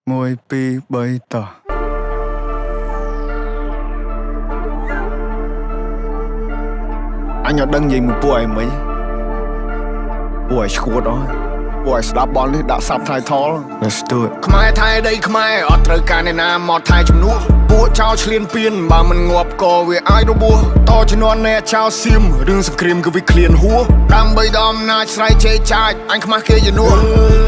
1 2 3តោះអញអត់ដឹងនិយាយមួយពួកឯងមិញពួកឯងឈួតអស់ពួកឯងស្ដាប់បទនេះដាក់ subtitle Let's do it. ខ្មែរថៃដីខ្មែរអត់ត្រូវការអ្នកណាមកថែជំនួសពួកចោលឆ្លៀនពៀនបើមិនងាប់ក៏វាអាចរបួសតជំនាន់អ្នកចោលសៀមរឿងសង្គ្រាមគឺវាឃ្លានហួសដើម្បីដល់អំណាចស្រ័យជេរចាចអញខ្មាស់គេជានោះ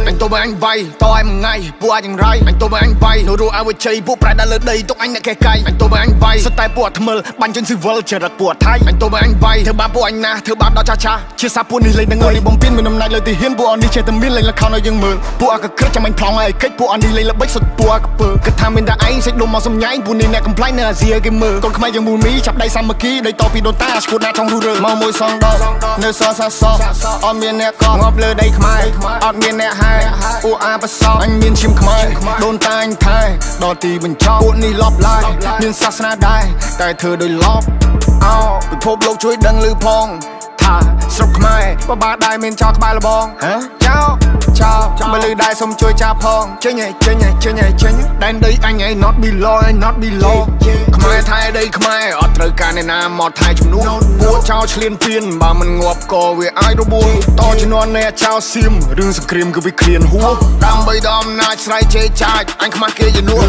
អញទៅបើអញវាយតឲ្យមួយថ្ងៃពួកអាចយ៉ាងរៃអញទៅបើអញវាយនោះរੂឲ្យវាជ័យពួកប្រែដល់លើដីទុកអញអ្នកកេះកៃអញទៅបើអញវាយសុទ្ធតែពួកអាថ្មិលបាញ់ជនស៊ីវិលចរិតពួកអាថៃអញទៅបើអញវាយធ្វើបាបពួកអញណាស់ធ្វើបាបដល់ចាស់ចាស់ជាសាពួកនេះលេងនឹងនេះបំពេញមានអំណាចលើទីហ៊ានពួកអនេះចេះតែមានលេងល្ខោនឲ្យយើងមើលពួកអាកក្រិចចាំអញប្លង់ឲ្យកិច្ចពួកអនេះលេងល្បិចសុទ្ធពួកអាកពើគិតថាមានតែឯងសេចដុំមកសំញែងពួកនេះអ្នកកំប្លែងនៅអាស៊ីឲ្យគេមើលកូនខ្មែរយើងមូលមីចាប់ដៃសាមគ្គីដីតពីដូនតាឈួតណាចង់រុះរើ មកមួយសងដកនៅសសាសអត់មានអ្នកកងាប់លើដីខ្មែរអត់មានអ្នកហែពួកអាប្រសព អញមានឈាមខ្មែរដូនតាអញថែដល់ទីបញ្ចប់ពួកនេះលបឡាយមានសាសនាដែរតែធ្វើដោយលប អោពិភពលោកជួយដឹងឮផងថាស្រុកខ្មែរបបាដែរមានចោលក្បែរលបង ហ៎ ចោចោបើលឺដែរសុំជួយចាប់ផងចេញឯចេញឯចេញឯចេញ ដែនដីអញឯង not belong ឯង not belong ខ្មែរថៃដីខ្មែរអត់ត្រូវការអ្នកណាមកថែជំនួសពួកចោលឆ្លៀនពៀនបើមិនងាប់ក៏វាអាចរបួសតជំនាន់អ្នកចោលសៀមរឿងសង្គ្រាមគឺវាឃ្លានហួសដើម្បីដល់អំណាចស្រ័យជេរចាចអញខ្មាស់គេជានោះ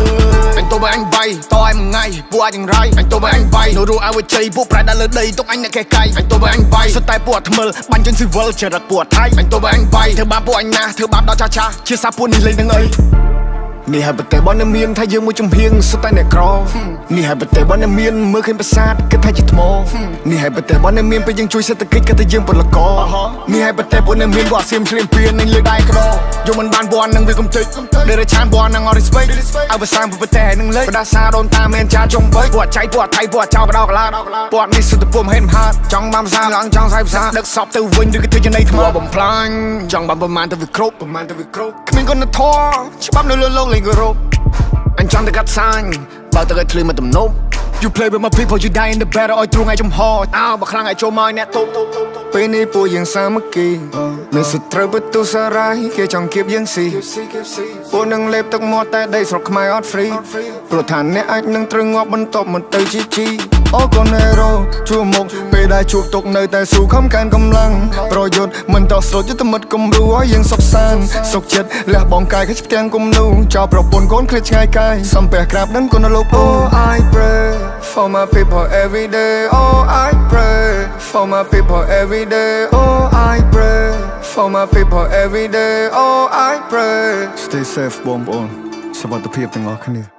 អញទៅបើអញវាយតឲ្យមួយថ្ងៃពួកអាចយ៉ាងរៃអញទៅបើអញវាយនោះរੂឲ្យវាជ័យពួកប្រែដល់លើដីទុកអញអ្នកកេះកៃអញទៅបើអញវាយសុទ្ធតែពួកអាថ្មិលបាញ់ជនស៊ីវិលចរិតពួកអាថៃអញទៅបើអញវាយធ្វើបាបពួកអញណាស់ធ្វើបាបដល់ចាស់ចាស់ជាសាពួកនេះលេងនឹងអីនេះហើយប្រទេសរបស់អ្នកមានថាយើងមួយចំហៀងសុទ្ធតែអ្នកក្រនេះហើយប្រទេសរបស់អ្នកមានមើលឃើញប្រាសាទគិតថាជាថ្មនេះហើយប្រទេសរបស់អ្នកមានពេលយើងជួយសេដ្ឋកិច្ចគិតថាយើងពលករនេះហើយប្រទេសពួកអ្នកមានពួកអាសៀមឆ្លៀនពៀននឹងលើកដៃក្រយកមិនបានពណ៌នឹងវាកំទេចដែលឆានពណ៌នឹងអត់ respect ឲ្យភាសាប្រទេសនឹងលេចបដាសាដូនតាមានចាចុងបីពួកចៃពួកថៃពួកចោលបដោកឡាពួកនេះសុទ្ធតែពុំហេតុមហាចង់បានភាសាឡើងចង់ស្អីភាសាដឹកសពទៅវិញឬក៏ធ្វើចំណៃថ្មបំផ្លាញចង់បានប្រមាណទៅវាគ្រប់ប្រមាណទៅវាគ្រប់គ្មានគុណធម៌ច្បាប់នៅលើលោកលេងគោរពអញចង់តែកាត់សាញបើទៅឲ្យធ្លីមកទំនប់ You play with my people, you die in the battle ឲ្យទ្រង់ឲ្យចំហអើបើខ្លាំងឲ្យចូលមកឲ្យអ្នកទប់ ពេលនេះពួកយើងសាមគ្គីមានសត្រូវបន្ទុសារាយគេចង់គៀបយើងស៊ីពួកនឹងលេបទឹកមាត់តែដីស្រុកខ្មែរអត់ free ព្រោះថាអ្នកអាចនឹងត្រូវងាប់បន្ទាប់មកទៅជីជីអូកូនហេរ៉ូជួមុខពេលដែលជួបទុកនៅតែស៊ូខំកើនកម្លាំងប្រយុទ្ធមិនតស្លូតយុទ្ធមិត្តគំរូឲ្យយើងសុខសាន្តសុខចិត្តលះបង់កាយខិតផ្ទាំងគំនូចោលប្រពន្ធកូនឃ្លាតឆ្ងាយកាយសំពះក្រាបដឹងគុណលោកពូ I pray for my people every day. Oh, I pray for my people every day. Oh, I pray for my people every day. Oh, I pray. Stay safe បងប្អូនសុវត្ថិភាពទាំងអស់គ្នា